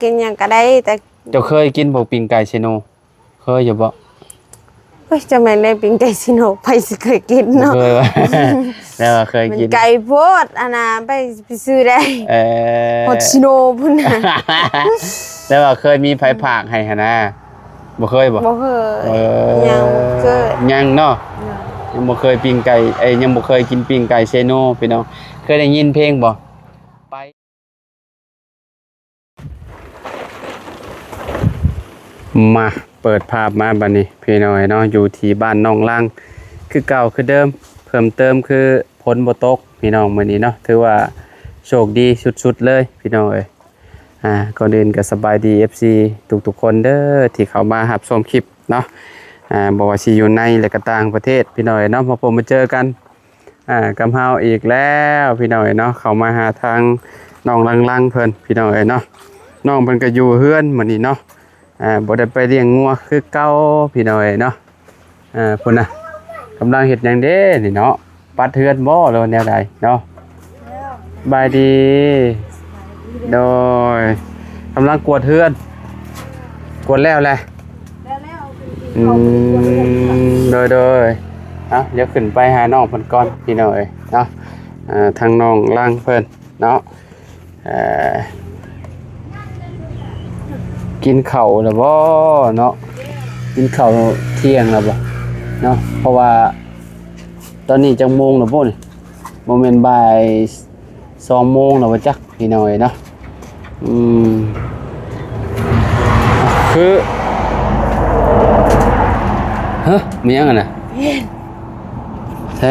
ກິນຫຍັງກໍໄດ້ ແຕ່ ເຈົ້າເຄີຍກິນບໍ່ ປີ້ງໄກ່ເຊໂນ? ເຄີຍຢູ່ບໍ່? ໂອ້ຍ ຈະແມ່ນໄດ້ປີ້ງໄກ່ເຊໂນ ໃຜຊິເຄີຍກິນເນາະ? ບໍ່ເຄີຍວ່າ ແຕ່ວ່າເຄີຍກິນ ມັນໄກໂພດ ອັນນ່າ ໄປ ໄປຊື້ໄດ້ ເອີ ຮອດເຊໂນພຸ້ນນະ ແຕ່ວ່າເຄີຍມີໃຜຝາກໃຫ້ຫັ້ນນະ? ບໍ່ເຄີຍບໍ່? ບໍ່ເຄີຍ ເອີ ຍັງບໍ່ເຄີຍ ຍັງເນາະ ຍັງ ຍັງບໍ່ເຄີຍປີ້ງໄກ່ ເອີ ຍັງບໍ່ເຄີຍກິນປີ້ງໄກ່ເຊໂນ ພີ່ນ້ອງ. ເຄີຍໄດ້ຍິນເພງບໍ່? ໄປ ມາ ເປີດພາບມາບັດນີ້ ພີ່ນ້ອງເອີຍເນາະ ຢູ່ທີ່ບ້ານໜອງລາງ ຄືເກົ່າຄືເດີມ. ເພີ່ມເຕີມຄືຝົນບໍ່ຕົກ ພີ່ນ້ອງ ມື້ນີ້ເນາະ ຖືວ່າໂຊກດີສຸດໆເລີຍ ພີ່ນ້ອງເອີຍ. ອ່າ ກ່ອນອື່ນກໍສະບາຍດີ ເອັຟຊີ ທຸກໆຄົນເດີ ທີ່ເຂົ້າມາຮັບຊົມຄລິບເນາະ. ອ່າ ບໍ່ວ່າຊິຢູ່ໃນ ແລະກໍຕ່າງປະເທດ ພີ່ນ້ອງເອີຍເນາະ ມາພົບມາເຈີກັນ ອ່າ ກັບເຮົາອີກແລ້ວ ພີ່ນ້ອງເອີຍເນາະ. ເຂົ້າມາຫາທາງນ້ອງລັງໆເພິ່ນ ພີ່ນ້ອງເອີຍເນາະ. ນ້ອງເພິ່ນກໍຢູ່ເຮືອນມື້ນີ້ເນາະ ອ່າ ບໍ່ໄດ້ໄປລ້ຽງງົວຄືເກົ່າ ພີ່ນ້ອງເອີຍເນາະ. ອ່າ ພຸ້ນນະ ກຳລັງເຮັດຫຍັງເດ້ນີ້ເນາະ? ປັດເຮືອນບໍ່ ຫຼືວ່າແນວໃດເນາະ? ສະບາຍດີ ໂດຍ ກຳລັງກວາດເຮືອນ ກວາດແລ້ວແຫຼະ? ອືມ ໂດຍໆ ເອົາ ດຽວຂຶ້ນໄປຫານ້ອງເພິ່ນກ່ອນ ພີ່ນ້ອງເອີຍເນາະ. ອ່າ ທາງນ້ອງລັງເພິ່ນເນາະ ເອີ ກິນເຂົ້າແລ້ວບໍ່ເນາະ? ກິນເຂົ້າທ່ຽງແລ້ວບໍ່ເນາະ? ເພາະວ່າຕອນນີ້ຈັກໂມງແລ້ວບໍ່ນີ້? ບໍ່ແມ່ນບ່າຍສອງໂມງແລ້ວບໍ່ຈັກ ພີ່ນ້ອງເອີຍເນາະ. ອືມ ຄື ຮະ ມີຫຍັງຫັ້ນນະ? ເຫັນ ໃສ?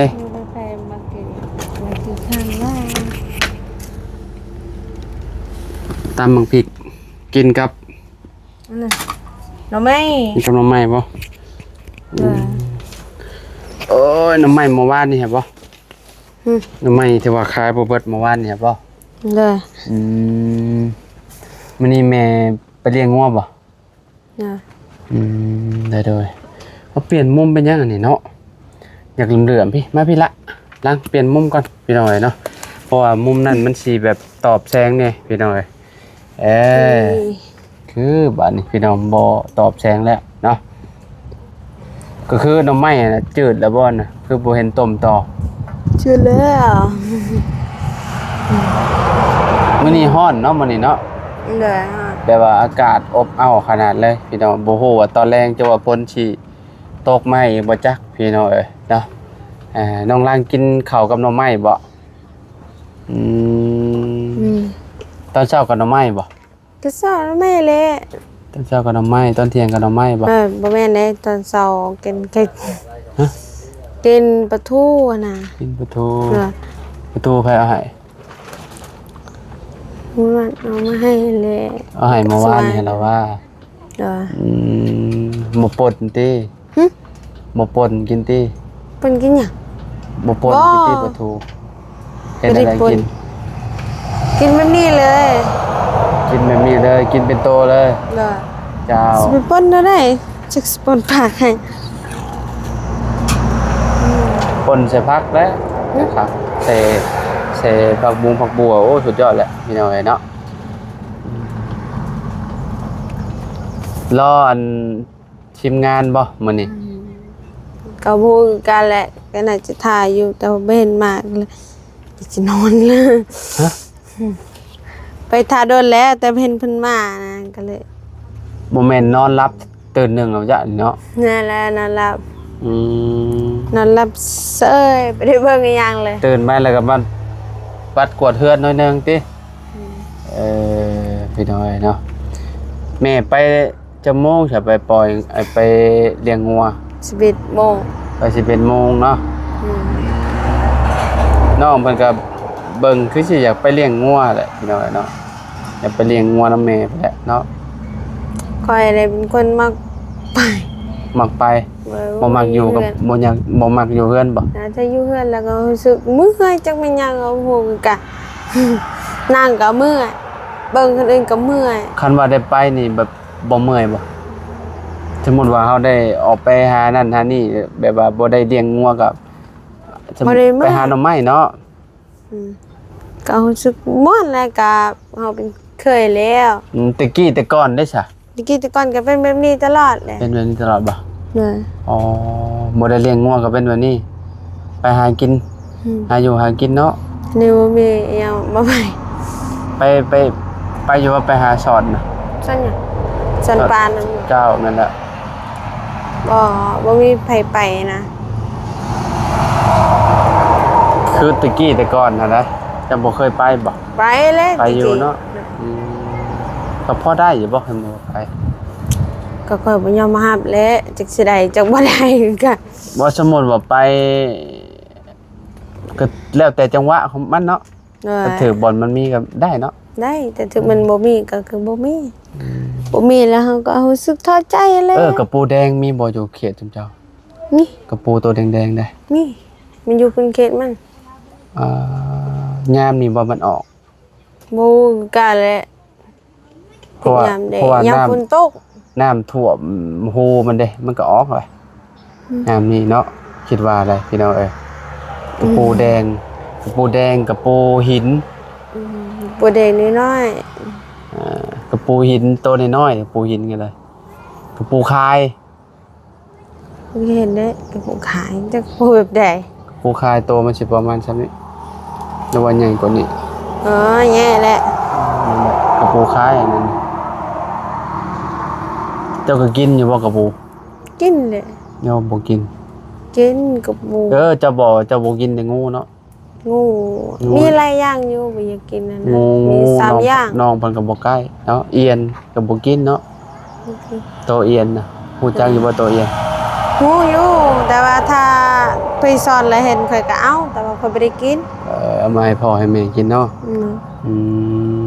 ຕຳບັກພິກກິນກັບ ອັນນັ້ນ ໜໍ່ໄມ້ ກິນກັບໜໍ່ໄມ້ບໍ່? ເອີ ອືມ ໂອ້ຍ ໜໍ່ໄມ້ມື້ວານນີ້ຫັ້ນບໍ່? ຫືມ ໜໍ່ໄມ້ທີ່ວ່າຂາຍບໍ່ເບິດມື້ວານນີ້ຫັ້ນບໍ່? ໂດຍ ອືມ ມື້ນີ້ແມ່ໄປລ້ຽງງົວບໍ່? ໂດຍ ອືມ ໂດຍໆ. ມາປ່ຽນມຸມເປັນຫຍັງອັນນີ້ເນາະ? ຢາກເຫຼື້ອມໆ ພີ້ ມາພີ້ລະ ຫຼັງປ່ຽນມຸມກ່ອນ ພີ່ນ້ອງເອີຍເນາະ ເພາະວ່າມຸມນັ້ນມັນຊິແບບຕອບແສງແດ່ ພີ່ນ້ອງເອີຍ. ເອີ ອືມ ຄືບາດນີ້ພີ່ນ້ອງບໍ່ຕອບແສງແລ້ວເນາະ. ກໍຄືໜໍ່ໄມ້ຫັ້ນນະ ຈືດແລ້ວບໍ່ນະ? ຄືບໍ່ເຫັນຕົ້ມຕໍ່? ຈືດແລ້ວ. ມື້ນີ້ຮ້ອນເນາະ ມື້ນີ້ເນາະ. ໂດຍ ຮ້ອນ ແບບວ່າອາກາດອົບອ້າວຂະໜາດເລີຍພີ່ນ້ອງ. ບໍ່ຮູ້ວ່າຕອນແລງຈະວ່າຝົນຊິຕົກມາອີກບໍ່ຈັກ ພີ່ນ້ອງເອີຍເນາະ. ເອີ ນ້ອງລັງກິນເຂົ້າກັບໜໍ່ໄມ້ບໍ່? ອືມ ອືມ ຕອນເຊົ້າກັບໜໍ່ໄມ້ບໍ່? ຕອນເຊົ້າໜໍ່ໄມ້ແຫຼະ. ຕອນເຊົ້າກັບໜໍ່ໄມ້ ຕອນທ່ຽງກັບໜໍ່ໄມ້ບໍ່? ເອີ ບໍ່ແມ່ນເດ້ ຕອນເຊົ້າກິນ ກິນ ຮະ? ກິນປາທູຫັ້ນນະ. ກິນປາທູ. ເອີ ປາທູໃຜເອົາໃຫ້? ເມື່ອວານເອົາມາໃຫ້ແຫຼະ. ເອົາໃຫ້ເມື່ອວານນີ້ລະວ່າ. ເອີ ອືມ ໝູ່ປົ່ນຕິ? ຫຶ? ໝູ່ປົ່ນກິນຕິ? ເພິ່ນກິນຫຍັງ? ໝູ່ປົ່ນກິນຕິ? ບໍ່ ປາທູ ເຮັດແນວໃດກິນ? ກິນແບບນີ້ເລີຍ. ກິນແບບນີ້ເລີຍ ກິນເປັນໂຕເລີຍ. ໂດຍ ເຈົ້າ. ຊິໄປປົ່ນແນວໃດ? ຈັກຊິປົ່ນຜັກໃຫ້. ອືມ ປົ່ນໃສ່ຜັກແຫຼະ. ຫຶ? ຜັກ ໃສ່ ໃສ່ຜັກບຸ້ງ ຜັກບົ່ວ. ໂອ້ ສຸດຍອດແຫຼະ ພີ່ນ້ອງເອີຍເນາະ. ອືມ ລໍອັນ ທີມງານບໍ່ມື້ນີ້? ອືມ ກໍບໍ່ຮູ້ຄືກັນແຫຼະ ກໍໜ້າຈະຖ້າຢູ່ ແຕ່ວ່າບໍ່ເຫັນມາ ກໍເລີຍຈະນອນເລີຍ. ຮະ? ໄປຖ້າດົນແລ້ວ ແຕ່ບໍ່ເຫັນເພິ່ນມານະ ກໍເລີຍ ບໍ່ແມ່ນນອນຫຼັບຕື່ນໜຶ່ງເອົາຈະເນາະ? ນັ້ນແຫຼະ ນອນຫຼັບ. ອືມ ນອນຫຼັບເສີຍ ບໍ່ໄດ້ເບິ່ງອີ່ຫຍັງເລີຍ. ຕື່ນມາແລ້ວກໍມາປັດກວາດເຮືອນໜ້ອຍໜຶ່ງຕິ? ອືມ ເອີ ພີ່ນ້ອງເອີຍເນາະ ແມ່ໄປ ຈັກໂມງຈະໄປປ່ອຍ ໄອ້ ໄປລ້ຽງງົວ? ສິບເອັດໂມງ. ໄປສິບເອັດໂມງເນາະ. ອືມ ນ້ອງເພິ່ນກໍເບິ່ງຄືຊິຢາກໄປລ້ຽງງົວແຫຼະ ພີ່ນ້ອງເນາະ ຢາກໄປລ້ຽງງົວນຳແມ່ພຸ້ນແຫຼະເນາະ. ຂ້ອຍນີ້ເປັນຄົນມັກໄປ ມັກໄປ. ເອີ ບໍ່ມັກຢູ່ກັບ ບໍ່ຢາກ ບໍ່ມັກຢູ່ເຮືອນບໍ່? ອາດຈະຢູ່ເຮືອນແລ້ວກໍຮູ້ສຶກເມື່ອຍ ຈັກແມ່ນຫຍັງກໍບໍ່ຮູ້ຄືກັນ ນັ່ງກໍເມື່ອຍ ເບິ່ງຄົນອື່ນກໍເມື່ອຍ. ຄັນວ່າໄດ້ໄປນີ້ແບບ ບໍ່ເມື່ອຍບໍ່? ສົມມຸດວ່າເຮົາໄດ້ອອກໄປຫານັ້ນຫານີ້ ແບບວ່າບໍ່ໄດ້ລ້ຽງງົວ ກໍ ບໍ່ໄດ້ເມື່ອຍ ໄປຫາໜໍ່ໄມ້ເນາະ. ອືມ ກໍຮູ້ສຶກມ່ວນແຫຼະ ກໍເຮົາເປັນ ເຄີຍແລ້ວ. ອືມ ແຕ່ກີ້ແຕ່ກ່ອນເດ້ຊະ? ແຕ່ກີ້ແຕ່ກ່ອນກໍເປັນແບບນີ້ຕະຫຼອດແຫຼະ. ເປັນແບບນີ້ຕະຫຼອດບໍ່? ໂດຍ. ອໍ ບໍ່ໄດ້ລ້ຽງງົວກໍເປັນແບບນີ້ ໄປຫາກິນ ອືມ ຫາຢູ່ຫາກິນເນາະ. ນີ້ບໍ່ມີຫຍັງມາໄປ ໄປ ໄປ ໄປຢູ່ວ່າໄປຫາສອນນະ? ສອນຫຍັງ? ສອນປານນັ້ນ. ເຈົ້າ ແມ່ນແລ້ວ. ບໍ່ ບໍ່ມີໃຜໄປນະ. ຄືແຕ່ກີ້ແຕ່ກ່ອນຫັ້ນນະ ເຈົ້າບໍ່ເຄີຍໄປບໍ່? ໄປແລ້ວ ໄປຢູ່ເນາະ. ອືມ ກໍພໍໄດ້ຢູ່ບໍ່ ຄັນບໍ່ໄປ? ກໍຂ້ອຍບໍ່ຍອມຮັບແຫຼະ ຈັກຊິໄດ້ຈັກບໍ່ໄດ້ຄືກັນ. ບໍ່ ສົມມຸດວ່າໄປ ກໍແລ້ວແຕ່ຈັງຫວະຂອງມັນເນາະ. ໂດຍ. ຖ້າຖືກບ່ອນມັນມີກໍໄດ້ເນາະ. ໄດ້ ແຕ່ຖືກມັນບໍ່ມີກໍຄືບໍ່ມີ. ອືມ ບໍ່ມີແລ້ວເຮົາກໍຮູ້ສຶກທໍ້ໃຈແຫຼະ. ເອີ ກະປູແດງມີບໍ່ຢູ່ເຂດຊຸມເຈົ້າ? ມີ. ກະປູໂຕແດງໆເດ້? ມີ. ມັນຢູ່ເຂດມັນ. ອ່າ ຍາມນີ້ບໍ່ມັນອອກ? ບໍ່ກະແຫຼະ. ເພາະວ່າ ຍາມໃດ? ເພາະວ່າ ຍາມຝົນຕົກ ນ້ຳຖ້ວມຮູມັນເດ້ ມັນກໍອອກແຫຼະ. ອືມ ຍາມນີ້ເນາະ ຄິດວ່າໄດ໋ພີ່ນ້ອງເອີຍ. ອືມ ກະປູແດງ ກະປູແດງ ກະປູຫີນ. ອືມ ປູແດງນ້ອຍໆ. ເອີ ກະປູຫີນໂຕນ້ອຍໆ ກະປູຫີນກໍໄດ້ ກະປູຄາຍ. ເຫັນເດ້ ກະປູຄາຍ ຈັກປູແບບໃດ? ກະປູຄາຍໂຕມັນຊິປະມານຊ່ຳນີ້ ຫຼືວ່າໃຫຍ່ກວ່ານີ້? ອໍ ໃຫຍ່ແຫຼະ. ອືມ ກະປູຄາຍອັນນັ້ນ. ເຈົ້າກໍກິນຢູ່ບໍ່ກະປູ? ກິນແຫຼະ. ເຈົ້າບໍ່ກິນ? ກິນກະປູ. ເອີ ເຈົ້າບໍ່ ເຈົ້າບໍ່ກິນແຕ່ງູເນາະ? ງູ ງູ ມີຫຼາຍຢ່າງຢູ່ ບໍ່ຢາກກິນຫັ້ນນະ. ງູ ມີສາມຢ່າງ. ນ້ອງເພິ່ນກໍບໍ່ໃກ້ເນາະ. ອຽນກໍບໍ່ກິນເນາະ. ບໍ່ກິນ. ໂຕອຽນນະ ຮູ້ຈັກຢູ່ບໍ່ໂຕອຽນ? ຮູ້ຢູ່ ແຕ່ວ່າຖ້າໄປສອນແລ້ວເຫັນຂ້ອຍກໍເອົາ ແຕ່ວ່າຂ້ອຍບໍ່ໄດ້ກິນ. ເອີ ເອົາມາໃຫ້ພໍ່ໃຫ້ແມ່ກິນເນາະ. ອືມ ອື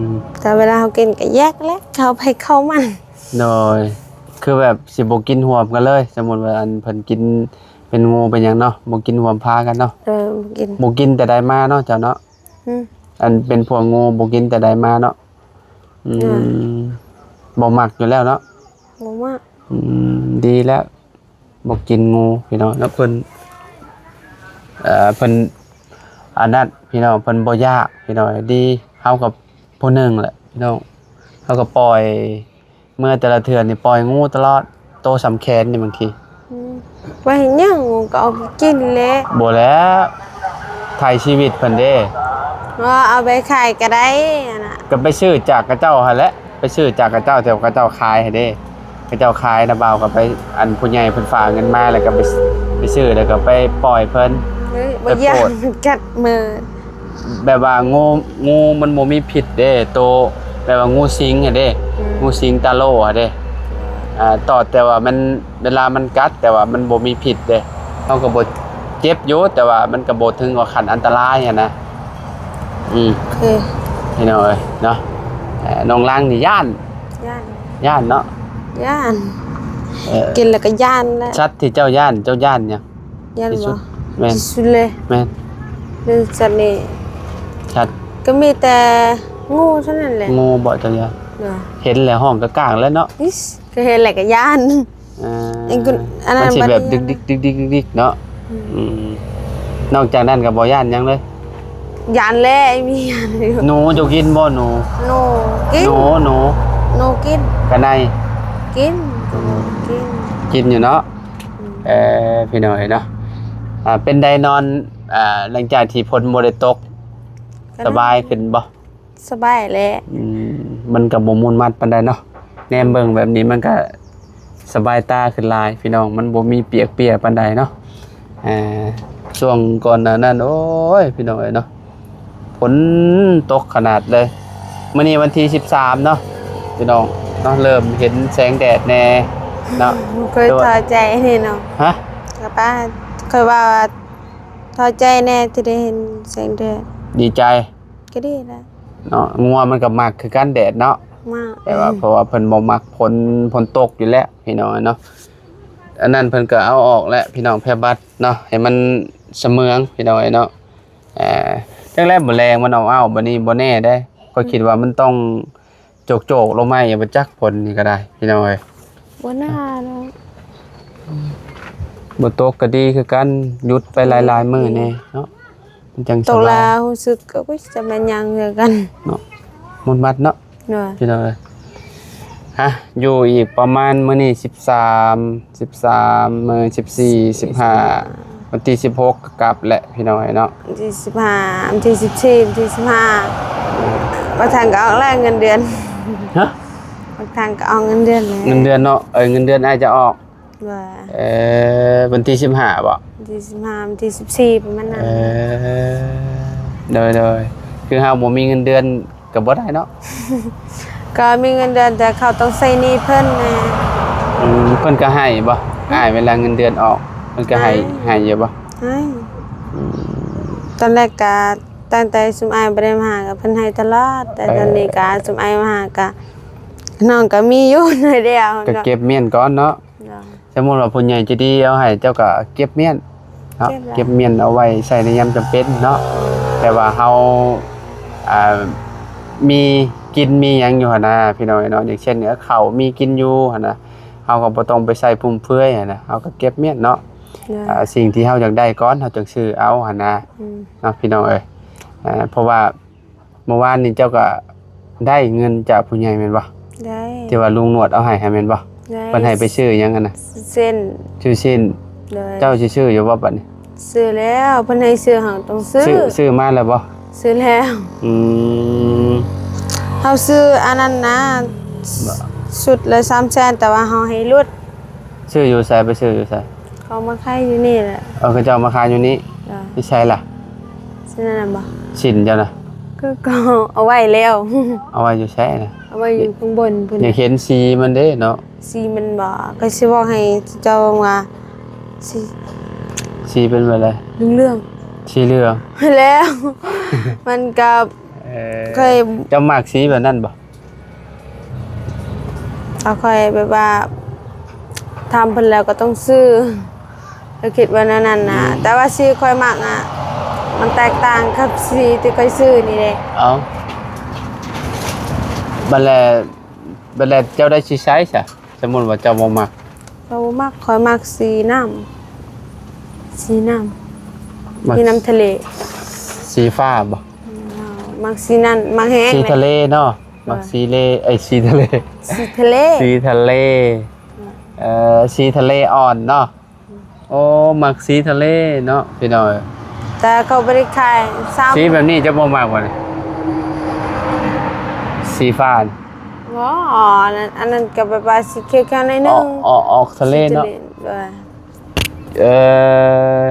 ມ ແຕ່ເວລາເຮົາກິນກໍແຍກແຫຼະ ເຂົ້າໃຜເຂົ້າມັນ. ໂດຍ. ຄືແບບຊິບໍ່ກິນຮ່ວມກັນເລີຍ ສົມມຸດວ່າອັນເພິ່ນກິນ ເປັນງູເປັນຫຍັງເນາະ ບໍ່ກິນຮ່ວມພາກັນເນາະ. ເອີ ບໍ່ກິນ ບໍ່ກິນແຕ່ໃດມາເນາະເຈົ້າເນາະ. ອືມ ອັນເປັນພວກງູບໍ່ກິນແຕ່ໃດມາເນາະ. ອືມ ອືມ ບໍ່ມັກຢູ່ແລ້ວເນາະ. ບໍ່ມັກ. ອືມ ດີແລ້ວ ບໍ່ກິນງູພີ່ນ້ອງເນາະ. ເພິ່ນ ເອີ ເພິ່ນອັນນັ້ນພີ່ນ້ອງ ເພິ່ນບໍ່ຢາກພີ່ນ້ອງ. ດີ ເຮົາກັບຜູ້ໜຶ່ງແຫຼະພີ່ນ້ອງ ເຮົາກໍປ່ອຍ ເມື່ອແຕ່ລະເທື່ອນີ້ປ່ອຍງູຕະຫຼອດ ໂຕສ່ຳແຂນນີ້ບາງທີ. ອືມ ໄວ້ເຮັດຫຍັງ? ກໍເອົາໄປກິນແຫຼະ. ບໍ່ແລ້ວ ໄຖ່ຊີວິດເພິ່ນເດ້. ເອີ ເອົາໄປຂາຍກໍໄດ້ຫັ້ນນະ. ກໍໄປຊື້ຈາກເຂົາເຈົ້າຫັ້ນແຫຼະ ໄປຊື້ຈາກເຂົາເຈົ້າ ແຕ່ວ່າເຂົາເຈົ້າຂາຍໃຫ້ເດ້. ເຂົາເຈົ້າຂາຍນະ ບ່າວກໍໄປ ອັນຜູ້ໃຫຍ່ເພິ່ນຝາກເງິນມາ ແລ້ວກໍໄປ ໄປຊື້ ແລ້ວກໍໄປປ່ອຍເພິ່ນ. ເອີ ບໍ່ຢາກ ໄປໂປດ ກັດມື. ແບບວ່າງູ ງູມັນບໍ່ມີພິດເດ້ ໂຕ ແບບວ່າງູສິງຫັ້ນເດ້. ອືມ ງູສິງຕາໂລ່ຫັ້ນເດ້. ອ່າ ຕອດ ແຕ່ວ່າມັນ ເວລາມັນກັດ ແຕ່ວ່າມັນບໍ່ມີພິດເດ້ ເຮົາກໍບໍ່ເຈັບຢູ່ ແຕ່ວ່າມັນກໍບໍ່ເຖິງວ່າຂັ້ນອັນຕະລາຍຫັ້ນນະ. ອືມ ໂອເຄ ພີ່ນ້ອງເອີຍເນາະ. ເອີ ນ້ອງລັງນີ້ຢ້ານ ຢ້ານ ຢ້ານເນາະ ຢ້ານ. ເອີ ກິນແລ້ວກໍຢ້ານແຫຼະ. ສັດທີ່ເຈົ້າຢ້ານ ເຈົ້າຢ້ານຫຍັງ? ຢ້ານ ທີ່ສຸດ ບໍ່? ແມ່ນ ທີ່ສຸດເລີຍ. ແມ່ນ ຫຼືສັດນີ້ ສັດ ກໍມີແຕ່ງູເທົ່ານັ້ນແຫຼະ. ງູບໍ່ເຈົ້າຢ້ານ? ໂດຍ. ເຫັນແລ້ວຮ້ອງກະກາງແລ້ວເນາະ. ອິດ ກໍເຫັນແລ້ວກໍຢ້ານ. ອ່າ ອັນນັ້ນ ມັນຊິແບບ ບັດນີ້ ດຶກໆໆໆເນາະ. ອືມ ອືມ ນອກຈາກນັ້ນກໍບໍ່ຢ້ານຫຍັງເລີຍ? ຢ້ານແຫຼະ ມີຢ້ານຢູ່. ໜູເຈົ້າກິນບໍ່? ໜູ ໜູກິນ. ໜູ ໜູ ໜູກິນ. ກະໄນ? ກິນ ອືມ ກິນ ກິນຢູ່ເນາະ. ອືມ ເອີ ພີ່ນ້ອງເອີຍເນາະ. ອ່າ ເປັນໃດນອນ ອ່າ ຫຼັງຈາກທີ່ຝົນບໍ່ໄດ້ຕົກ ສະບາຍຂຶ້ນບໍ່? ສະບາຍແຫຼະ. ອືມ ມັນກໍບໍ່ມຸນມັດປານໃດເນາະ ແນມເບິ່ງແບບນີ້ມັນກໍສະບາຍຕາຂຶ້ນຫຼາຍພີ່ນ້ອງ ມັນບໍ່ມີປຽກເປຍປານໃດເນາະ. ອ່າ ຊ່ວງກ່ອນໜ້ານັ້ນ ໂອ້ຍ ພີ່ນ້ອງເອີຍເນາະ ຝົນຕົກຂະໜາດເລີຍ. ມື້ນີ້ວັນທີສິບສາມເນາະ ພີ່ນ້ອງເນາະ ເລີ່ມເຫັນແສງແດດແດ່ເນາະ. ເຄີຍທໍ້ໃຈນີ້ເນາະ. ຮະ? ກະປ້າ ຂ້ອຍວ່າ ທໍ້ໃຈແດ່ທີ່ໄດ້ເຫັນແສງແດດ. ດີໃຈ ກໍດີແຫຼະເນາະ. ງົວມັນກໍມັກຄືກັນແດດເນາະ ມັກ ແຕ່ວ່າ ເພາະວ່າເພິ່ນບໍ່ມັກຝົນ ຝົນຕົກຢູ່ແລ້ວພີ່ນ້ອງເນາະ. ອັນນັ້ນເພິ່ນກໍເອົາອອກແຫຼະພີ່ນ້ອງ ແພບັດເນາະ ໃຫ້ມັນສະເໝືອງພີ່ນ້ອງເນາະ. ອ່າ ຈັກແລ້ວ ມື້ແລງມັນເອົາໆ ບັດນີ້ບໍ່ແນ່ເດ້ ຂ້ອຍຄິດວ່າມັນຕ້ອງ ໂຈກໆລົງມາອີກ ບໍ່ຈັກຝົນນີ້ກໍໄດ້ພີ່ນ້ອງເອີຍ. ບໍ່ໜ້າດອກ ບໍ່ຕົກກໍດີຄືກັນ ຢຸດໄປຫຼາຍໆມື້ແດ່ເນາະ ມັນຈັ່ງສະບາຍ. ຕົກແລ້ວຮູ້ສຶກກໍ ອຸ້ຍ ຈະແມ່ນຫຍັງຄືກັນເນາະ ໝົດບັດເນາະ. ໂດຍ ພີ່ນ້ອງເອີຍ ຮະ ຢູ່ອີກປະມານ ມື້ນີ້ສິບສາມ ສິບສາມ ມື້ສິບສີ່ ສິບຫ້າ ວັນທີສິບຫົກກໍກັບແຫຼະ ພີ່ນ້ອງເອີຍເນາະ ວັນທີສິບຫ້າ ວັນທີສິບສີ່ ວັນທີສິບຫ້າ ບັກທັງກໍອອກແລ້ວເງິນເດືອນ ຮະ ບັກທັງກໍອອກເງິນເດືອນແລ້ວ ເງິນເດືອນເນາະ ເອີ ເງິນເດືອນອ້າຍຈະອອກ ວ່າ ເອີ ວັນທີສິບຫ້າບໍ? ວັນທີສິບຫ້າ ວັນທີສິບສີ່ ປະມານນັ້ນ ເອີ ໂດຍໆ ຄືເຮົາບໍ່ມີເງິນເດືອນກໍບໍ່ໄດ້ເນາະ ກໍມີເງິນເດືອນ ແຕ່ເຂົາຕ້ອງໃຊ້ໜີ້ເພິ່ນແດ່ ອືມ ເພິ່ນກໍໃຫ້ບໍ? ອ້າຍ ເວລາເງິນເດືອນອອກ ເພິ່ນກໍໃຫ້ ໃຫ້ ໃຫ້ຢູ່ບໍ? ໃຫ້ ອືມ ຕອນແລກກໍຕັ້ງແຕ່ຊຸມອ້າຍບໍ່ໄດ້ມາຫາ ກໍເພິ່ນໃຫ້ຕະຫຼອດ ແຕ່ ເອີ ຕອນນີ້ກໍຊຸມອ້າຍມາຫາ ກໍ ນ້ອງກໍມີຢູ່ໜ້ອຍດຽວ ກໍເກັບມ້ຽນກ່ອນເນາະ ໂດຍ ສົມມຸດວ່າຜູ້ໃຫຍ່ໃຈດີເອົາໃຫ້ ເຈົ້າກໍເກັບມ້ຽນເນາະ ເກັບ ເກັບມ້ຽນເອົາໄວ້ໃຊ້ໃນຍາມຈຳເປັນເນາະ ແຕ່ວ່າເຮົາ ອ່າ ມີກິນມີຫຍັງຢູ່ຫັ້ນນະ ພີ່ນ້ອງເອີຍເນາະ ຢ່າງເຊັ່ນ ເອີ ເຂົ້າມີກິນຢູ່ຫັ້ນນະ ເຮົາກໍບໍ່ຕ້ອງໄປໃຊ້ຟຸມເຟືອຍຫັ້ນນະ ເຮົາກໍເກັບມ້ຽນເນາະ ໂດຍ ອ່າ ສິ່ງທີ່ເຮົາຢາກໄດ້ກ່ອນ ເຮົາຈຶ່ງຊື້ເອົາຫັ້ນນະ ອືມ ເນາະ ພີ່ນ້ອງເອີຍ ອ່າ ເພາະວ່າ ເມື່ອວານນີ້ເຈົ້າກໍໄດ້ເງິນຈາກຜູ້ໃຫຍ່ແມ່ນບໍ່? ໄດ້ ທີ່ວ່າລຸງໜວດເອົາໃຫ້ຫັ້ນແມ່ນບໍ່? ໄດ້ ເພິ່ນໃຫ້ໄປຊື້ຫຍັງຫັ້ນນະ? ຊື້ເສັ້ນ ຊື້ຊີ້ນ ໂດຍ ເຈົ້າຊິຊື້ຢູ່ບໍ່ບັດນີ້? ຊື້ແລ້ວ ເພິ່ນໃຫ້ຊື້ ເຮົາຕ້ອງຊື້ ຊື້ ຊື້ມາແລ້ວບໍ່? ຊື້ແລ້ວ ອືມ ເຮົາຊື້ອັນນັ້ນນະ ຊຸດລະສາມແສນ ແຕ່ວ່າເຮົາໃຫ້ຫຼຸດ ຊື້ຢູ່ໃສ? ໄປຊື້ຢູ່ໃສ? ເຂົາມາຂາຍຢູ່ນີ້ແຫຼະ ເອີ ເຂົາເຈົ້າມາຂາຍຢູ່ນີ້ ຈ້ະ ຢູ່ໃສລະ? ຊີ້ນນັ້ນນະບໍ? ຊີ້ນເຈົ້ານະ? ຄືເຂົາເອົາໄວ້ແລ້ວ ເອົາໄວ້ຢູ່ໃສນະ? ເອົາໄວ້ຢູ່ຂ້າງບົນພຸ້ນ ຢາກເຫັນສີມັນເດ້ເນາະ ສີມັນບໍ? ກໍຊິບອກໃຫ້ເຈົ້າວ່າ ສີ ສີເປັນແບບໃດ? ເຫຼືອງໆ ສີເຫຼືອງ ແລ້ວ ມັນກໍ ເອີ ເຄີຍ ເຈົ້າມັກສີແບບນັ້ນບໍ? ກໍຂ້ອຍແບບວ່າ ຖາມເພິ່ນແລ້ວກໍຕ້ອງຊື້ ກໍຄິດວ່າແນວນັ້ນນະ ອືມ ແຕ່ວ່າສີຂ້ອຍມັກນະ ມັນແຕກຕ່າງກັບສີທີ່ຂ້ອຍຊື້ນີ້ເດ້ ເອົ້າ ບັດແລ້ວ ບັດແລ້ວເຈົ້າໄດ້ສີໃສຊະ? ສົມມຸດວ່າເຈົ້າບໍ່ມັກ ຂ້ອຍບໍ່ມັກ ຂ້ອຍມັກສີນ້ຳ ສີນ້ຳ ມັກ ສີນ້ຳທະເລ ສີຟ້າບໍ? ມັກສີນັ້ນ ມັກແຮງ ສີທະເລເນາະ ມັກ ເອີ ສີເລ ເອີຍ ສີທະເລ ສີທະເລ ສີທະເລ ເອີ ເອີ ສີທະເລອ່ອນເນາະ ໂອ້ ມັກສີທະເລເນາະ ພີ່ນ້ອງເອີຍ ແຕ່ເຂົາບໍ່ໄດ້ຂາຍ ສາມ ສີແບບນີ້ເຈົ້າບໍ່ມັກບໍ່ນີ້? ສີຟ້ານີ້ ບໍ່ ອັນນັ້ນ ອັນນັ້ນກໍແບບວ່າສີຂຽວໆໜ້ອຍໜຶ່ງ ອອກ ອອກທະເລເນາະ ສີທະເລ ເອີ ເອີ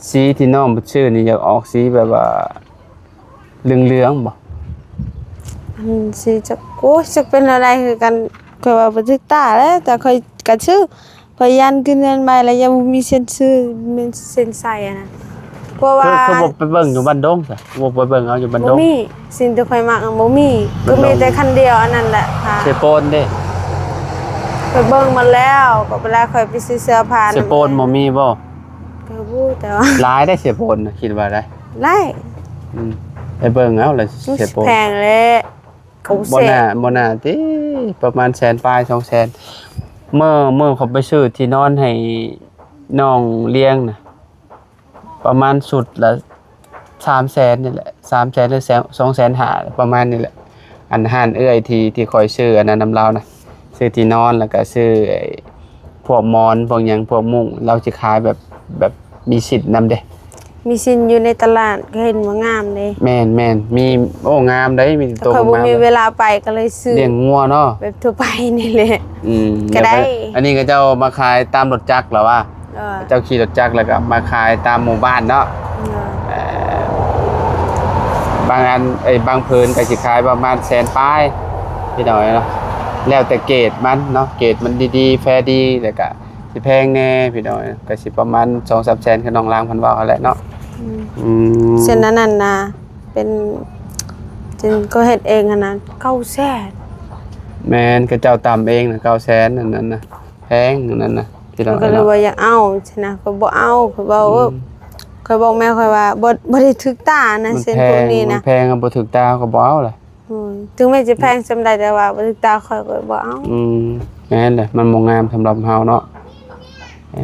ສີທີ່ນ້ອງໄປຊື້ນີ້ຢາກອອກສີແບບວ່າເຫຼືອງໆບໍ? ອັນສີຈັກ ໂອ້ຍ ຈັກເປັນແນວໃດຄືກັນ ຂ້ອຍວ່າບໍ່ຖືກຕາແຫຼະ ແຕ່ຂ້ອຍກໍຊື້ ຂ້ອຍຢ້ານຂຶ້ນເຮືອນໃໝ່ແລ້ວຍັງບໍ່ມີເສັ້ນຊື້ ແມ່ນເສັ້ນໃສ່ຫັ້ນນະ ເພາະວ່າ ຄື ຄືບໍ່ໄປເບິ່ງຢູ່ບ້ານດົງຊະ? ບໍ່ໄປເບິ່ງເອົາຢູ່ບ້ານດົງ? ບໍ່ມີ ສິ່ງທີ່ຂ້ອຍມັກນະບໍ່ມີ ຄືມີແຕ່ຄັນດຽວອັນນັ້ນແຫຼະ ເຊໂປນເດ້ ຂ້ອຍເບິ່ງໝົດແລ້ວ ກໍເວລາຂ້ອຍໄປຊື້ເສື້ອຜ້າ ເຊໂປນບໍ່ມີບໍ່? ກໍບໍ່ຮູ້ ແຕ່ວ່າ ຫຼາຍໄດ໋ເຊໂປນນະ ຄິດວ່າໄດ໋ ຫຼາຍ ອືມ ໄປເບິ່ງເອົາລະ ເຊໂປນ ແພງແຫຼະ ບໍ່ໜ້າ ບໍ່ໜ້າຕິ ປະມານແສນປາຍ ສອງແສນ ເມື່ອ ເມື່ອຂ້ອຍໄປຊື້ທີ່ນອນໃຫ້ນ້ອງລຽງນະ ປະມານຊຸດລະສາມແສນນີ້ແຫຼະ ສາມແສນ ຫຼື ສອງແສນຫ້າ ປະມານນີ້ແຫຼະ ອັນຮ້ານເອື້ອຍທີ່ ທີ່ຂ້ອຍຊື້ອັນນັ້ນນຳລາວນະ ຊື້ທີ່ນອນ ແລ້ວກະຊື້ໄອ້ພວກໝອນ ພວກຫຍັງ ພວກມຸ້ງ ລາວຊິຂາຍແບບ ແບບມີຊິດນຳເດ້ ມີຊິດຢູ່ໃນຕະຫຼາດ ກໍເຫັນວ່າງາມເດ້ ແມ່ນໆ ມີ ໂອ້ ງາມໄດ໋ ມີໂຕງາມ ຂ້ອຍບໍ່ມີເວລາໄປ ກໍເລີຍຊື້ ລ້ຽງງົວເນາະ ແບບທົ່ວໄປນີ້ແຫຼະ ອືມ ກໍໄດ້ ອັນນີ້ເຂົາເຈົ້າມາຂາຍຕາມລົດຈັກລະວ່າ ເອີ ເຈົ້າຂີ່ລົດຈັກແລ້ວກໍມາຂາຍຕາມໝູ່ບ້ານເນາະ ເອີ ເອີ ບາງອັນ ເອີຍ ບາງຜືນກໍຊິຂາຍປະມານແສນປາຍ ພີ່ນ້ອງເນາະ ແລ້ວແຕ່ເກຣດມັນເນາະ ເກຣດມັນດີໆ ແຟດີ ແລ້ວກໍຊິແພງແດ່ ພີ່ນ້ອງ ກໍຊິປະມານສອງສາມແສນ ຄືນ້ອງລາງເພິ່ນເວົ້າຫັ້ນແຫຼະເນາະ ອືມ ອືມ ເຊັ່ນອັນນັ້ນນະ ເປັນ ເຊັ່ນກໍເຮັດເອງຫັ້ນນະ ເກົ້າແສນ ແມ່ນ ເຂົາເຈົ້າຕຳເອງນະ ເກົ້າແສນ ອັນນັ້ນນະ ແພງອັນນັ້ນນະ ທີ່ເຮົາ ຂ້ອຍກໍເລີຍວ່າຢາກເອົາຊີ້ນະ ຂ້ອຍບໍ່ເອົາ ຂ້ອຍເວົ້າ ອືມ ຂ້ອຍບອກແມ່ຂ້ອຍວ່າ ບໍ່ ບໍ່ໄດ້ຖືກຕານະ ເສັ້ນພວກນີ້ນະ ມັນແພງ ມັນແພງ ບໍ່ຖືກຕາ ເຮົາກໍບໍ່ເອົາລະ ໂດຍ ເຖິງແມ່ນຈະແພງສ່ຳໃດ ແຕ່ວ່າບໍ່ຖືກຕາ ຂ້ອຍກໍບໍ່ເອົາ ອືມ ແມ່ນແຫຼະ ມັນບໍ່ງາມສຳລັບເຮົາເນາະ ເອີ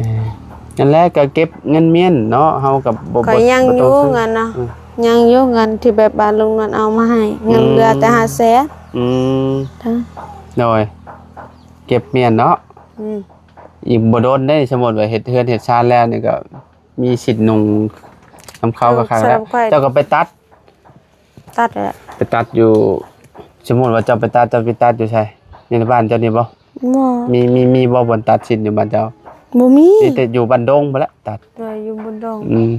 ນັ້ນແຫຼະ ກໍເກັບເງິນມ້ຽນເນາະ ເຮົາກໍບໍ່ ຂ້ອຍຍັງຢູ່ເງິນນະ ອືມ ຍັງຢູ່ເງິນທີ່ແບບວ່າລຸງນວນເອົາມາໃຫ້ ຍັງເຫຼືອແຕ່ ອືມ ຫ້າແສນ ອືມ ໂດຍ ເກັບມ້ຽນເນາະ. ອືມ ອີກບໍ່ດົນເດ້ ສົມມຸດວ່າເຮັດເຮືອນເຮັດຊານແລ້ວນີ້ກໍມີສິນນຸ່ງນຳເຂົາກໍຄັກແລ້ວ. ເຈົ້າກໍໄປຕັດ ຕັດແຫຼະ ໄປຕັດຢູ່ ສົມມຸດວ່າເຈົ້າໄປຕັດ ເຈົ້າໄປຕັດຢູ່ໃສ? ຢູ່ໃນບ້ານເຈົ້ານີ້ບໍ່? ບໍ່ ມີ ມີ ມີບໍ່ບ່ອນຕັດສິນຢູ່ບ້ານເຈົ້າ? ບໍ່ມີ ມີແຕ່ຢູ່ບ້ານດົງພຸ້ນແຫຼະຕັດ. ເອີ ຢູ່ບ້ານດົງ. ອືມ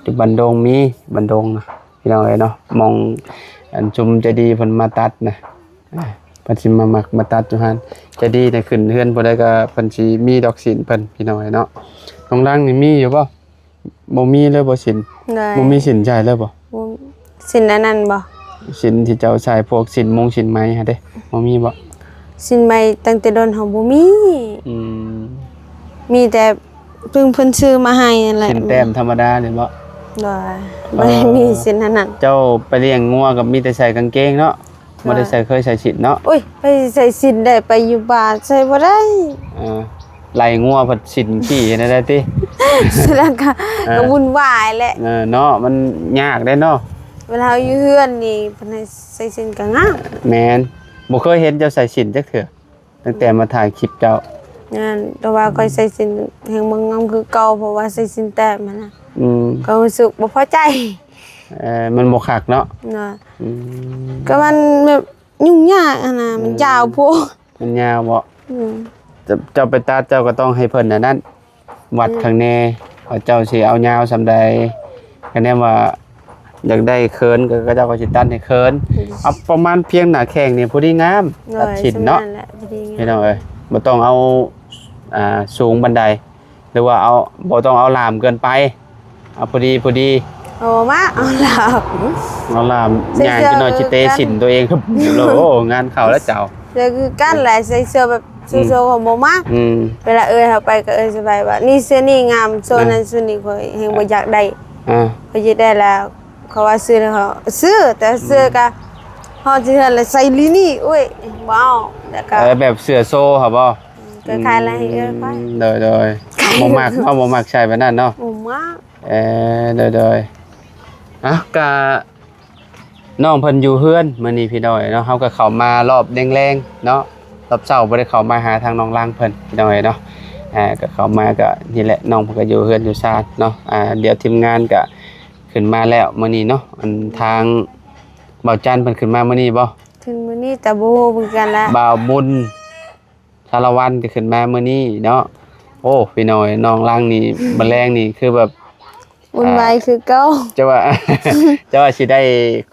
ຢູ່ບ້ານດົງມີ ບ້ານດົງນະ ພີ່ນ້ອງເອີຍເນາະ ໝ່ອງອັນຊຸມໃຈດີເພິ່ນມາຕັດນະ ເພິ່ນຊິມາມັກມາຕັດຢູ່ຫັ້ນ. ໃຈດີນະ ຂຶ້ນເຮືອນຜູ້ໃດກໍເພິ່ນຊິມີດອກສິນເພິ່ນ ພີ່ນ້ອງເອີຍເນາະ. ນ້ອງລັງນີ້ມີຢູ່ບໍ່? ບໍ່ມີເລີຍບໍ່ສິນ? ໂດຍ ບໍ່ມີສິນໃສ່ເລີຍບໍ່? ບໍ່ ສິນອັນນັ້ນບໍ່? ສິນທີ່ເຈົ້າໃສ່ພວກສິນມຸງສິນໄໝຫັ້ນເດ້ ບໍ່ມີບໍ່? ສິນໄໝຕັ້ງແຕ່ດົນເຮົາບໍ່ມີ. ອືມ ມີແຕ່ເພິ່ນ ເພິ່ນຊື້ມາໃຫ້ນັ້ນແຫຼະ. ສິນແຕ້ມທຳມະດານີ້ບໍ່? ໂດຍ ເອີ ບໍ່ໄດ້ມີສິນອັນນັ້ນ. ເຈົ້າໄປລ້ຽງງົວກໍມີແຕ່ໃສ່ກາງເກງເນາະ? ບໍ່ໄດ້ໃສ່ ເຄີຍໃສ່ສິນເນາະ. ໂອ້ຍ ໄປໃສ່ສິນໄດ້ ໄປຢູ່ປ່າໃສ່ບໍ່ໄດ້. ເອີ ໄລ່ງົວພັດສິນຂີ້ຫັ້ນນະຕິ ສະນັ້ນກະ ເອີ ກະວຸ່ນວາຍແຫຼະ. ເອີ ເນາະ ມັນຍາກເດ້ເນາະ. ເວລາເຮົາຢູ່ເຮືອນນີ້ ເພິ່ນໃຫ້ໃສ່ສິນກະງາມ. ແມ່ນ ບໍ່ເຄີຍເຫັນເຈົ້າໃສ່ສິນຈັກເທື່ອ ຕັ້ງແຕ່ມາຖ່າຍຄລິບເຈົ້າ. ແມ່ນ ແຕ່ວ່າຂ້ອຍໃສ່ສິນແຮ່ງບໍ່ງາມຄືເກົ່າ ເພາະວ່າໃສ່ສິນແຕ້ມຫັ້ນນະ. ອືມ ກໍຮູ້ສຶກບໍ່ພໍໃຈ. ເອີ ມັນບໍ່ຄັກເນາະ. ນະ ອືມ ກໍມັນແບບຫຍຸ້ງຍາກຫັ້ນນະ ມັນ ເອີ ຍາວໂພດ. ມັນຍາວບໍ່? ອືມ ເຈົ້າ ເຈົ້າໄປຕັດ ເຈົ້າກໍຕ້ອງໃຫ້ເພິ່ນອັນນັ້ນ ວັດ ອືມ ຂ້າງແນ່ ວ່າເຈົ້າຊິເອົາຍາວສ່ຳໃດ. ຄະແນນວ່າຢາກໄດ້ເຂີນ ກໍເຂົາເຈົ້າກໍຊິຕັດໃຫ້ເຂີນ. ອືມ ເອົາປະມານພຽງໜ້າແຂ້ງນີ້ພໍດີງາມ. ໂດຍ ຕັດສິນເນາະ ສ່ຳນັ້ນແຫຼະ ພໍດີງາມ ພີ່ນ້ອງເອີຍ. ບໍ່ຕ້ອງເອົາ ອ່າ ສູງປານໃດ ຫຼືວ່າເອົາ ບໍ່ຕ້ອງເອົາຫຼາມເກີນໄປ ເອົາພໍດີ ພໍດີ. ໂອ້ ມາເອົາຫຼາມ ເອົາຫຼາມ ໃສ່ເສື້ອ ຍ່າງຈັກໜ້ອຍຊິເຕະສິນຕົວເອງ ໂອ້ ງານເຂົ້າແລ້ວເຈົ້າ. ເສື້ອຄືກັນແຫຼະ ໃສ່ເສື້ອແບບ ອືມ ໂຊໆ ກໍບໍ່ມັກ. ອືມ ເວລາເອື້ອຍເຮົາໄປກໍເອື້ອຍສະບາຍວ່າ ນີ້ເສື້ອນີ້ງາມ ໂຊນັ້ນ ອ່າ ໂຊນີ້ຂ້ອຍແຮ່ງບໍ່ຢາກໄດ້. ອ່າ ຂ້ອຍຢາກໄດ້ແລ້ວ ເຂົາວ່າຊື້ແລ້ວ ເຂົາຊື້ ແຕ່ເສື້ອ ອືມ ກໍຮອດທີ່ເຮືອນແລ້ວໃສ່ລີນີ້ ໂອ້ຍ ບໍ່ເອົາ. ແລ້ວກໍ ເອີ ແບບເສື້ອໂຊຫັ້ນບໍ່? ອືມ ກໍຂາຍລະໃຫ້ເອື້ອຍຂ້ອຍ. ອືມ ໂດຍໆ ບໍ່ມັກເນາະ ບໍ່ມັກໃສ່ແບບນັ້ນເນາະ. ບໍ່ມັກ. ເອີ ໂດຍໆ ເອົ້າ ກະນ້ອງເພິ່ນຢູ່ເຮືອນມື້ນີ້ພີ່ນ້ອງເນາະ. ເຮົາກໍເຂົ້າມາຮອບແລງໆເນາະ ຮອບເຊົ້າບໍ່ໄດ້ເຂົ້າມາຫາທາງນ້ອງລັງເພິ່ນພີ່ນ້ອງເນາະ. ອ່າ ກໍເຂົ້າມາກໍນີ້ແຫຼະ ນ້ອງເພິ່ນກໍຢູ່ເຮືອນຢູ່ຊານເນາະ. ອ່າ ດຽວທີມງານກໍຂຶ້ນມາແລ້ວມື້ນີ້ເນາະ. ອັນທາງບ່າວຈັນເພິ່ນຂຶ້ນມາມື້ນີ້ບໍ່? ຂຶ້ນມື້ນີ້ ແຕ່ບໍ່ຮູ້ຄືກັນລະ. ບ່າວບຸນ ສາລະວັນກໍຂຶ້ນມາມື້ນີ້ເນາະ. ໂອ້ ພີ່ນ້ອງເອີຍ ນ້ອງລັງນີ້ ມື້ແລງນີ້ຄືແບບວຸ່ນວາຍ ອ່າ ຄືເກົ່າ. ຈະວ່າ ຈະວ່າຊິໄດ້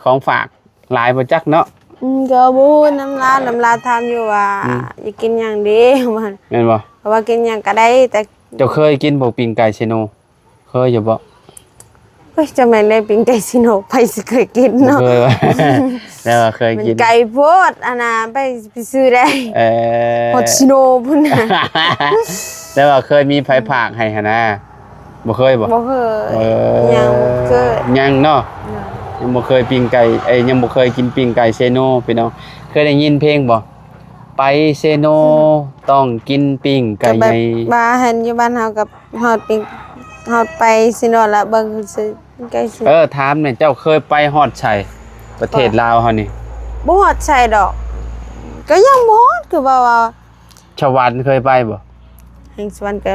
ຂອງຝາກຫຼາຍບໍ່ຈັກເນາະ. ອືມ ກໍບໍ່ຮູ້ນຳລາວ ນຳລາວຖາມຢູ່ວ່າ ອືມ ຢາກກິນຫຍັງເດ ວ່າ ແມ່ນບໍ່? ເພາະວ່າກິນຫຍັງກໍໄດ້ ແຕ່ ເຈົ້າເຄີຍກິນບໍ່ ປີ້ງໄກ່ເຊໂນ? ເຄີຍຢູ່ບໍ່? ໂອ້ຍ ຈະແມ່ນໄດ້ປີ້ງໄກ່ຊິໂນ ໃຜຊິເຄີຍກິນເນາະ. ບໍ່ເຄີຍວ່າ ແຕ່ວ່າເຄີຍກິນ ມັນໄກໂພດ ອັນນ່າ ໄປ ໄປຊື້ໄດ້. ເອີ ຮອດຊິໂນພຸ້ນນະ. ແຕ່ວ່າເຄີຍມີໃຜຝາກໃຫ້ຫັ້ນນະ. ບໍ່ເຄີຍບໍ່? ບໍ່ເຄີຍ. ເອີ ຍັງບໍ່ເຄີຍ ຍັງເນາະ. ຍັງບໍ່ເຄີຍປີ້ງໄກ່ ເອີ ຍັງບໍ່ເຄີຍກິນປີ້ງໄກ່ເຊໂນພີ່ນ້ອງ. ເຄີຍໄດ້ຍິນເພງບໍ່? ໄປເຊໂນ ອືມ ຕ້ອງກິນປີ້ງໄກ່ໃຫຍ່. ວ່າຫັ້ນ ຢູ່ບ້ານເຮົາກໍ ຮອດປີ ຮອດໄປຊິນອນລະເບິ່ງຊື່ໆ ໃກ້ຊິ. ເອີ ຖາມແດ່ ເຈົ້າເຄີຍໄປຮອດໃສ ປະເທດລາວເຮົານີ້? ບໍ່ຮອດໃສດອກ ກໍຍັງບໍ່ຮອດ ຄືວ່າ ວ່າ ສະຫວັນເຄີຍໄປບໍ່? ແຮ່ງສະຫວັນກໍ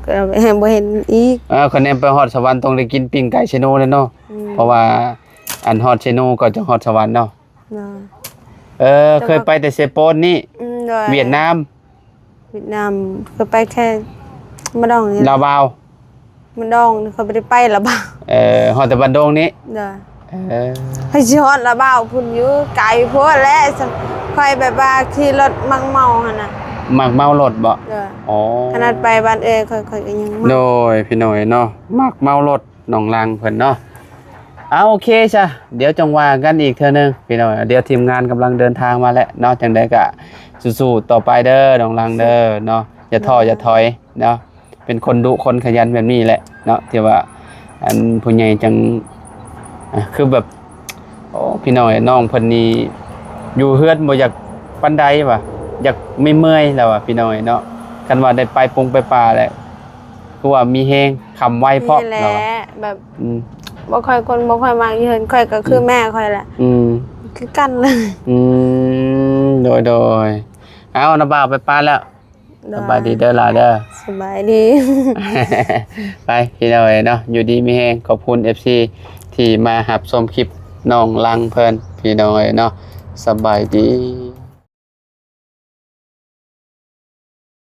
ກໍແຮ່ງບໍ່ເຫັນອີກ. ເອີ ຄະແນນໄປຮອດສະຫວັນຕ້ອງໄດ້ກິນປີ້ງໄກ່ເຊໂນແລ້ວເນາະ. ອືມ ເພາະວ່າ ອັນຮອດເຊໂນກໍຈະຮອດສະຫວັນເນາະ. ເນາະ ເອີ ເຈົ້າ ເຄີຍໄປແຕ່ເຊໂປນນີ້. ອືມ ໂດຍ ຫວຽດນາມ ຫວຽດນາມ ເຄີຍໄປແຄ່ມາດອງນີ້ ລາວບາວ ມາດອງ ເຄີຍໄປ ໄດ້ໄປລາວບາວ. ເອີ ຮອດແຕ່ບ້ານດົງນີ້. ໂດຍ ເອີ ໃຜຊິຮອດລາວບາວພຸ້ນ ຢູ່ໄກໂພດແຫຼະ. ຂ້ອຍແບບວ່າຂີ່ລົດມັກເມົາຫັ້ນນະ. ມັກເມົາລົດບໍ່? ໂດຍ ອໍ ຂະໜາດໄປບ້ານເອື້ອຍຂ້ອຍ ຂ້ອຍກໍຍັງເມົາ. ໂດຍ ພີ່ນ້ອງເອີຍເນາະ ມັກເມົາລົດ. ນ້ອງລັງເພິ່ນເນາະ. ເອົາ ໂອເຄຊະ ດຽວຈັ່ງວ່າກັນອີກເທື່ອໜຶ່ງພີ່ນ້ອງ. ດຽວທີມງານກຳລັງເດີນທາງມາແລ້ວເນາະ. ຈັ່ງໃດກະສູ້ໆຕໍ່ໄປເດີນ້ອງລັງເດີເນາະ. ຢ່າທໍ້ຢ່າຖອຍເນາະ. ເປັນຄົນດຸຄົນຂະຫຍັນແບບນີ້ແຫຼະເນາະ ທີ່ວ່າ ອັນ ຜູ້ໃຫຍ່ຈັ່ງ ອ່າ ຄືແບບ ໂອ້ ພີ່ນ້ອງເອີຍ ນ້ອງເພິ່ນນີ້ຢູ່ເຮືອນບໍ່ຢາກປານໃດວ່າ ຢາກເມື່ອຍໆແລ້ວວ່າ ພີ່ນ້ອງເອີຍເນາະ. ຄັນວ່າໄດ້ໄປປົງໄປປ່າແຫຼະ ຄືວ່າມີແຮງ ຄຳໄວພ້ອມ ນີ້ແຫຼະ ລາວວ່າ ແບບ ອືມ ບໍ່ຄ່ອຍ ຄົນບໍ່ຄ່ອຍມັກຢູ່ເຮືອນ. ຂ້ອຍກໍຄື ອືມ ແມ່ຂ້ອຍແຫຼະ ອືມ ຄືກັນເລີຍ ອືມ. ໂດຍ ໂດຍ ເອົາ ນ້າບ່າວໄປປ້າແລ້ວ. ໂດຍ ສະບາຍດີເດີຫຼ້າເດີ. ສະບາຍດີ. ໄປ ພີ່ນ້ອງເອີຍເນາະ ຢູ່ດີມີແຮງ. ຂອບຄຸນ ເອັຟຊີ ທີ່ມາຮັບຊົມຄລິບນ້ອງລັງເພິ່ນ ພີ່ນ້ອງເອີຍເນາະ. ສະບາຍດີ.